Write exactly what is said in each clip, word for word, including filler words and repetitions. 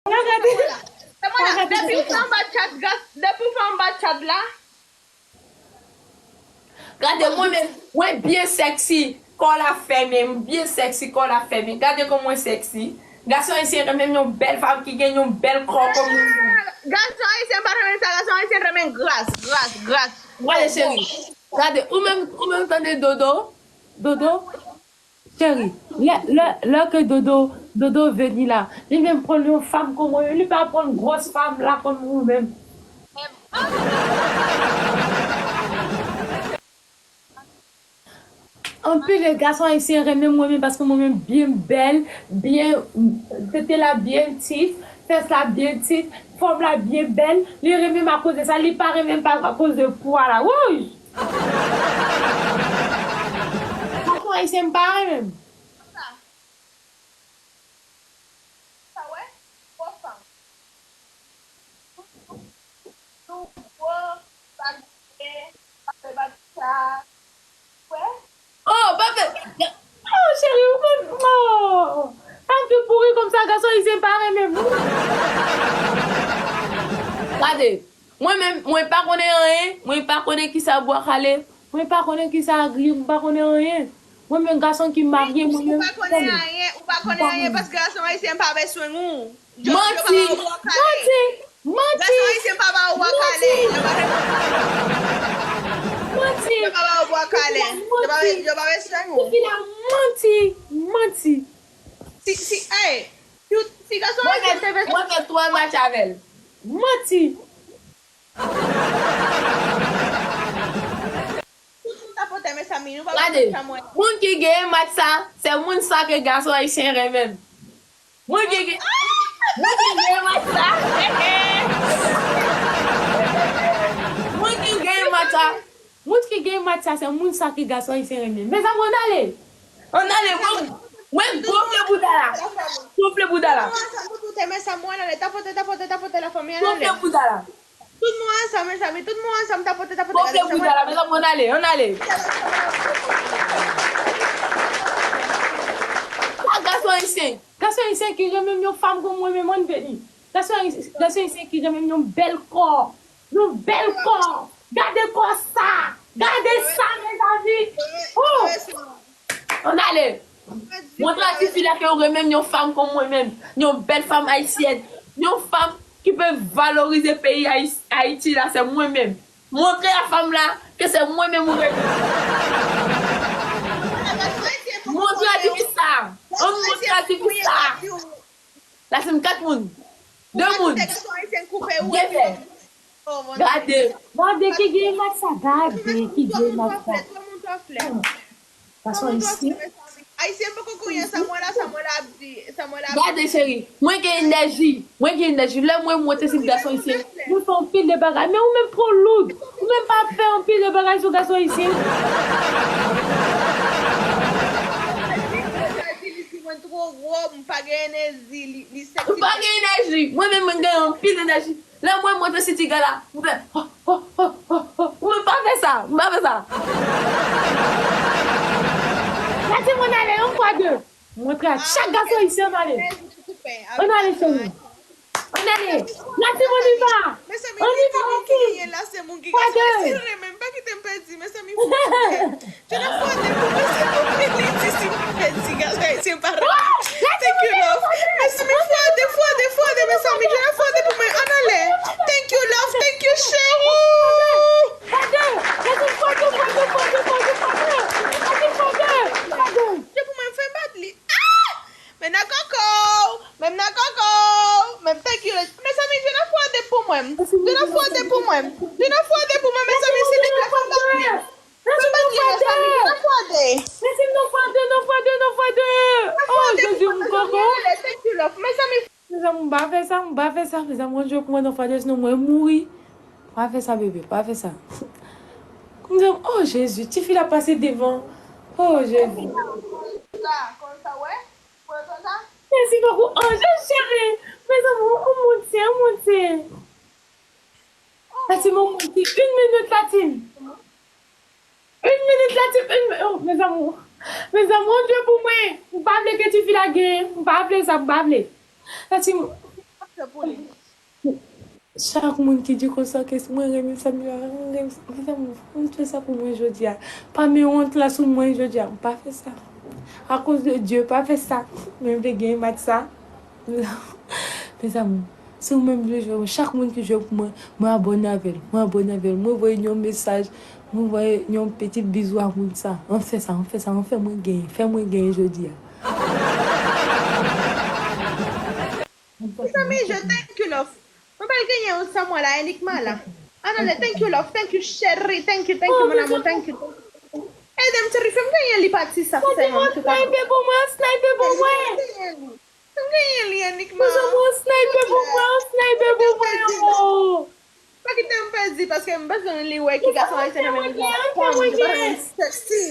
Depi w fè anba chat, gas, depi w fè anba chat la. Gade, mwen menm, mwen byen sexy. Kò la fèmen, m byen sexy, kò la fèmen. Gade kòman mwen sexy. Gason ayisyen renmen yon bèl fanm ki gen yon bèl kò kòm mwen. Gason ayisyen pa renmen sa, gason ayisyen renmen gras, gras, gras. Gade, cheri. Gade, ou menm, ou menm tande Dodo? Dodo? Cheri, lè, lè, lè ke Dodo, Dodo vini la, li menm pran yon fanm kòm mwen, li pa pran gwòs fanm la kòm ou menm. Anpil de gason ayisyen renmen mwen menm paske mwen menm byen bèl, byen, tete la byen ti, fès la byen ti, fòm la byen bèl. Li renmen m akoz de sa, li pa renmen m pa akoz de pwa la. Wouy! Gason ayisyen m pa renmen m. Sa wè? Gwo fanm. Nou gwo, pa gen, pa fè bab sa. Wè? Oh, pa fè. Oh, cheri, ou konn. Oh. Fanm ki pouri kòm sa, gason ayisyen pa renmen m. Gade. Mwen menm, mwen pa konnen anyen, mwen pa konnen kisa bwa kale, mwen pa konnen kisa griye, mwen pa konnen anyen. Mwen menm gason ki marye, mwen menm. Ou pa konnen anyen, ou pa konnen anyen paske gason ayisyen pa bezwen ou. Yo, yo pa ba ou bwa kale. Manti! Manti! Gason ayisyen pa ba ou bwa kale. Yo pa, yo pa ba ou bwa kale. Yo pa, yo pa bezwen ou. Tifi la manti! Manti! Si, si, ey, si, si gason ayisyen te bezwen. Mwen fè twa match avè l. Manti! Tout moun tapote, mezanmi, nou pa wè sa mwen. Gade, moun ki genyen match sa, se moun sa ke gason ayisyen renmen. Moun ki gen, moun ki genyen match sa. Moun ki genyen match sa. Moun ki genyen match sa, se moun sa ke gason ayisyen renmen. Mezanmi, ann ale. Ann ale, mwen, mwen gonfle bouda la. Gonfle bouda la. Tout moun ansanm, tout moun te, mezanmi, ann ale. Tapote, tapote, tapote, lafanmi, ann ale. Gonfle bouda la. Tout moun ansanm, mezanmi, tout moun ansanm, tapote, tapote, tapote. Gonfle bouda la, mezanmi, ann ale, ann ale. Sa gason ayisyen. Gason ayisyen ki renmen yon fanm kon mwen menm, ann vini. Gason ayisyen, gason ayisyen ki renmen yon bèl kò. Yon bèl kò. Gade kò sa. Gade sa, mezanmi. Oh! Ann ale. Montre a tifi la ke ou renmen yon fanm kon mwen menm. Yon bèl fanm ayisyèn. Yon fanm ki pe valorize peyi Ayis-, Ayiti la, se mwen menm. Montre a fanm la ke se mwen menm ou renmen. Montre a tifi sa. Ann montre a tifi sa. La se m kat moun. De moun. De fè. Gade. Gade ki gen match sa. Gade ki gen match sa. Gason isi. Ayisyen poko konyen Samuela, Samuela ap di, Samuela ap di. Gade cheri, mwen gen enèji, mwen gen enèji. Lè mwen monte sou gason isi, mwen fè anpil de bagay. Men ou menm twò loud. Ou menm pa fè anpil de bagay sou gason isi. Li di mwen twò gwo, m pa gen enèji, li, li sèk. Ou pa gen enèji. Mwen menm mwen gen anpil enèji. Lè mwen monte si ti gala, mwen fè, oh, oh, oh, oh, oh. Mwen pa fè sa, mwen pa fè sa. Gade mwen ale, yon fwa de. Montre a chak gason isi ann ale. Ann ale, cheri. Ann ale. Gade mwen viva. Ann viva, ok. Fwa de. Mezanmi, fwa de pou mwen, silvouplè. Li di si mwen pèdi, gason ayisyen pa renmen. Thank you, love. Mezanmi, fwa de, fwa de, fwa de, mezanmi, Jona, fwa de pou mwen, ann ale. Thank you, love. Thank you, cheri. Fwa de. Mezanmi, fwa de, fwa de, fwa de, fwa de, fwa de. Mezanmi, fwa de. Fwa de. Se pou mwen, m fè bat li. Ah! Men nan koko! Men nan koko! Men thank you, love. Mezanmi, Jona, fwa de pou mwen. Jona, fwa de pou mwen. Jona, fwa de pou mwen, mezanmi, silvouplè, fè bat li. Mezanmi, non, fwa de. Mezanmi, non, fwa de, non, fwa de, non, fwa de. Oh, Jezi, m koko. Mezanmi, m pa fè sa, m pa fè sa, mezanmi, mwen jwe pou mwen, non, fwa de, sinon mwen mouri. Pa fè sa, bebe, pa fè sa. Mezanmi, oh, Jezi, tifi la pase devan. Oh, Jezi. Mèsi bokou, anje cheri. Mezanmi, ou monte, ou monte. Latim, ou monte. Une minute, Latim. Une minute, Latim. Une mi-, oh, mezanmi. Mezanmi, on Dieu pou mwen. M pa vle ke tifi la gen. M pa vle sa, m pa vle. Latim. Fè pou li. Chak moun ki di konsa ke mwen renmen Samuela, mwen renmen sa, mezanmi, fè sa pou mwen jodi a. Pa met wont la sou mwen jodi a, m pa fè sa. Akoz de Dye, pa fè sa. Mwen vle gen match sa. Mezanmi, si ou menm vle jwe, chak moun ki jwe pou mwen, mwen abòne avè l, mwen abòne avè l, mwen voye yon mesaj, mwen voye yon pitit bizou a moun sa. Ann fè sa, ann fè sa, ann fè mwen genyen, fè mwen genyen jodi a. Mezanmi, je thank you, love. Mwen pral genyen yon Samuela, Enigma la. Ann ale, thank you, love, thank you, cheri, thank you, thank you, mon amour, thank you. Ede m, cheri, fè m genyen li pati sa, sèlman, m snipe pou mwen, snipe pou mwen. Fè m genyen li, Enigma. Mezanmi, snipe pou mwen, snipe pou mwen, oh. Pa kite m pèdi, paske m bezwen li wè ki gason ayisyen nan menm jan. Fè m, yo pa renmen sexy.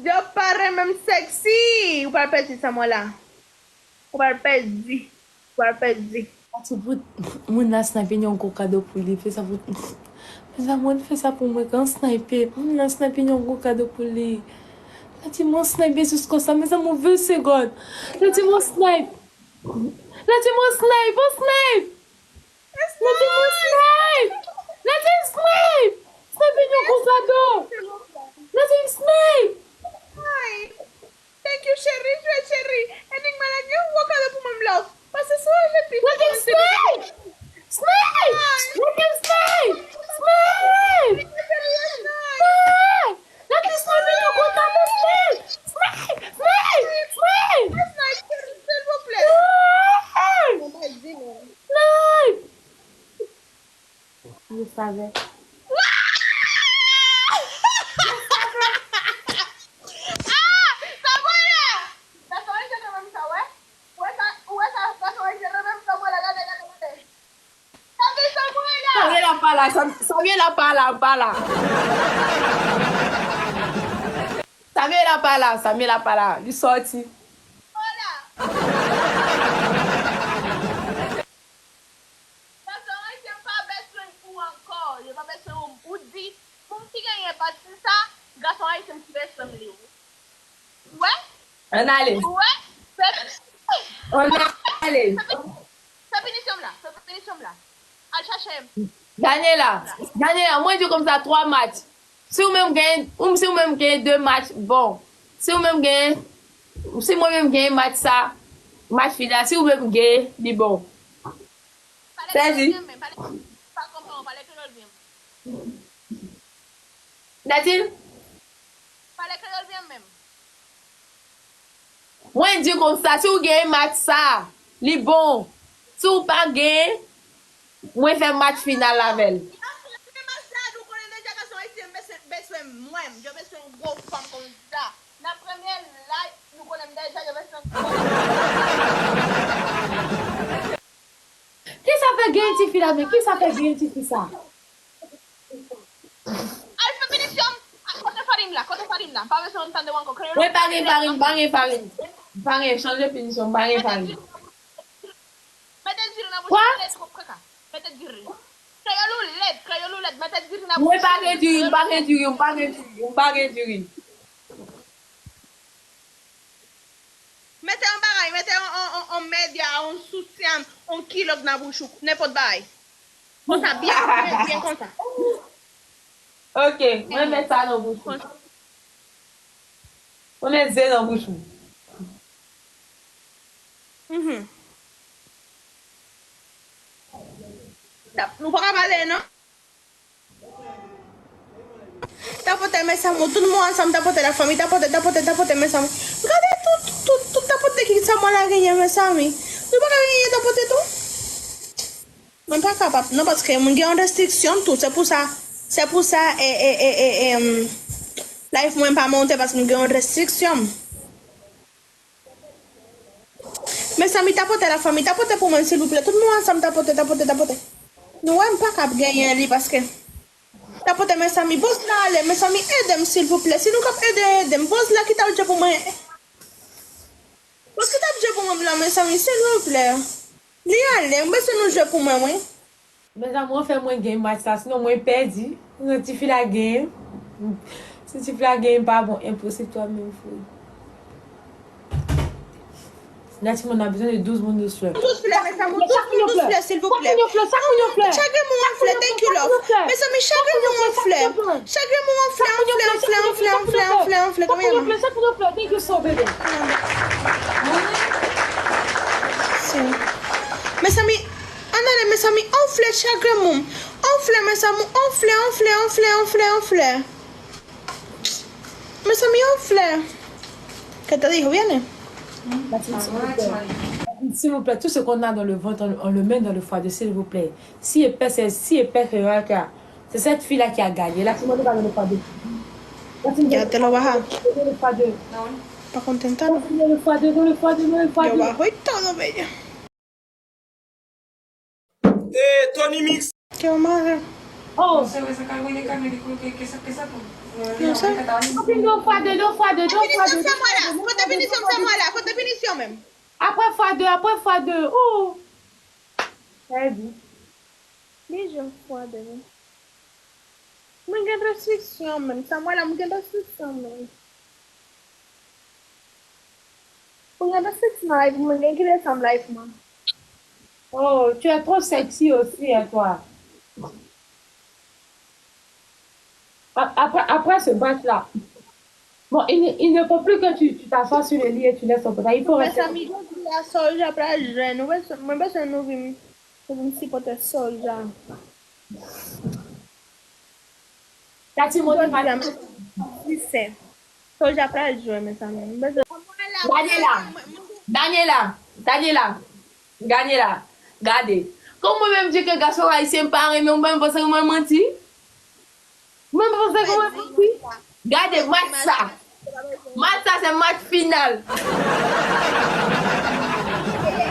Yo pa renmen m sexy. Ou pral pèdi, Samuela. Ou pral pèdi. Ou pral pèdi. Pati pou moun la snipe yon gwo kado pou li. Fè sa pou. Mezanmi, ann fè sa pou mwen, kan snipe. Moun la snipe yon gwo kado pou li. Pati moun snipe jis konsa, mezanmi, ven segond. Pati moun snipe. Pati moun snipe, on snipe. Pati moun snipe. Pati snipe. Snipe yon gwo kado. Pati snipe. Thank you, cheri, jwe, cheri. Enigma la gen yon gwo kado pou mwen, love. Pase sou je pi. Let him slay! Slay! Let him slay! Slay! Slay! Let him slay, men yo kontan pou slay! Slay! Slay! Slay! Slay! Slay! Yo savè. Ah! Sa mwen ye! Gason ayisyen nan menm sa, wè. Ou wè sa, ou wè sa, gason ayisyen nan menm sa, mwen la, gade, gade, gade. Gade sa mwen la! Samuela pa la, Sam-, Samuela pa la, pa la. Samuela pa la, Samuela pa la. Li sòti. Hola! Gason ayisyen pa bezwen ou ankò. Yo pa bezwen ou. Ou di, moun ki genyen pati sa, gason ayisyen ki bezwen li. Ou wè? Ann ale. Ou wè? Ann ale. Fè pinisyon m la. Fè pinisyon m la. Al chache m. Daniela, Daniela, mwen di w konsa twa match. Si ou menm genyen, ou, si ou menm genyen de match, bon. Si ou menm genyen, si mwen menm genyen match sa, match final, si ou menm genyen, li bon. Sezi. Datil? Pale kreyòl byen menm. Mwen di konsa, si w genyen match sa, li bon. Si w pa genyen, mwen fè match final avè l. Nan premye match la, nou konnen deja gason ayisyen bezwen, bezwen mwen. Yo bezwen yon gwo fanm konsa. Nan premye la, nou konnen m deja, yo bezwen gwo fanm. Kisa fè genyen tifi la, men kisa fè genyen tifi sa? Al fè pinisyon m. Kote farin la? Kote farin la? M pa bezwen tande w ankò. Kreyòl. Mwen pa gen farin, pa gen farin. Pa gen, chanje pinisyon, pa gen farin. Mete diri nan bouch ou, lèd twòp kaka. Mete diri. Kreyòl ou lèd, kreyòl ou lèd. Mete diri nan bouch ou. Mwen pa gen diri, m pa gen diri, m pa gen diri, m pa gen diri. Mete yon bagay, mete yon, yon, yon, yon medya, yon soutyen, yon kilòt nan bouch ou, nenpòt bagay. Konsa, byen, byen, byen konsa. Ok, mwen met sa nan bouch ou. Mwen met ze nan bouch ou. Mhm. Tap, nou pa ka pale, non? Tapote, mes amours, tout moun ansanm, tapote la famille, tapote, tapote, tapote, mes amours. Gade tout, tout, tout tapote ki sa mwen la genyen, mes amis. Nou pa ka genyen tapote tou? Mwen pa kapab, non, paske moun gen yon restriksyon tou, se pou sa, se pou sa, e, e, e, e, e, live mwen pa monte paske m gen yon restriksyon. Mezanmi, tapote la fanmi, tapote pou mwen, silvouplè. Tout moun ansanm, tapote, tapote, tapote. Nou wè, m pa kab genyen li, paske. Tapote, mezanmi, bòs la ale, mezanmi, ede m, silvouplè. Si nou kab ede, ede m. Bòs la ki t ap jwe pou mwen. Bòs ki t ap jwe pou mwen la, mezanmi, silvouplè. Li ale, m bezwen nou jwe pou mwen, wi. Mezanmi, anfen mwen gen match sa, sinon mwen pèdi. Sinon tifi la genyen. Si tifi la genyen pa bon, enposib twa menm fou. Nan timoun nan bezwen de douz moun douz flè. Douz flè, mezanmi. Anfle, silvouplè. Chagren moun anfle, thank you, love. Mezanmi, chagren moun anfle. Chagren moun anfle, anfle, anfle, anfle, anfle, anfle, anfle. Kòman? Mezanmi, ann ale, mezanmi, anfle chagren moun. Anfle, mezanmi, anfle, anfle, anfle, anfle, anfle. Mezanmi, anfle. Kè tande, yo, viene. Mathilde, s'il vous plaît. Mathilde, s'il vous plaît, tout ce qu'on a dans le ventre, on, on le met dans le foie deux, s'il vous plaît. Si epè, c'est, si epè, c'est vrai que c'est cette fille-là qui a gagné. La, tout le monde va dans le foie deux. Mathilde, dans le foie deux. Pa konn tenten, non. Dans le foie deux, dans le foie deux, dans le foie deux. Yo, ba, hoy, todo, bella. Eh, Tony Mix. Ke w mare. Oh. Non, sa. Kote pinisyon, fè mwen la. Kote pinisyon, fè mwen la. Kote pinisyon menm? Apre fwa de, apre fwa de. Oh. Pèdi. Deja fwa de. Mwen gen restriksyon menm. Sa mwen la, mwen gen restriksyon menm. Mwen gen restriksyon nan live mwen, gen ki desanm live mwen. Oh, tu es trop sexy aussi, hein, toi. A- Après, après ce match-là, bon, il, ne- il ne faut plus que tu tu t'assoies sur le lit et tu laisses ton portable. Il faut rester. Mezanmi, jodi a Soulja pral jwenn. Mwen bezwen, mwen bezwen nou vin, nou vin sipòte Soulja. Tati montre pa. Soulja pral jwe, mezanmi. M bezwen. Gade la. Daniela. Daniela. Daniela. Gade. Kòm mwen menm di ke gason ayisyen pa renmen, ou menm panse ke mwen manti? Ou menm panse ke mwen manti? Gade, match sa. Match sa, se match final.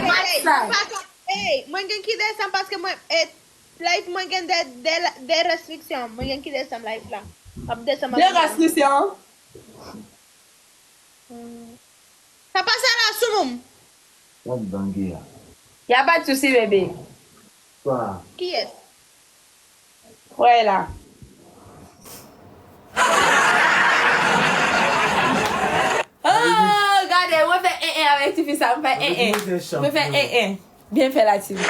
Match sa. Ey, mwen gen ki desanm paske mwen, eh, live mwen gen de, de, de restriksyon. Mwen gen ki desanm live la. M ap desanm. De restriksyon? Hmm. Sa pase la, Soumoum? Gad bandi a. Y a pa de souci, bébé. Sa. Kiyès? Wè la. Oh, gade, mwen fè en en avèk tifi sa, mwen fè en en. Mwen fè en en. Byen fè la, tifi.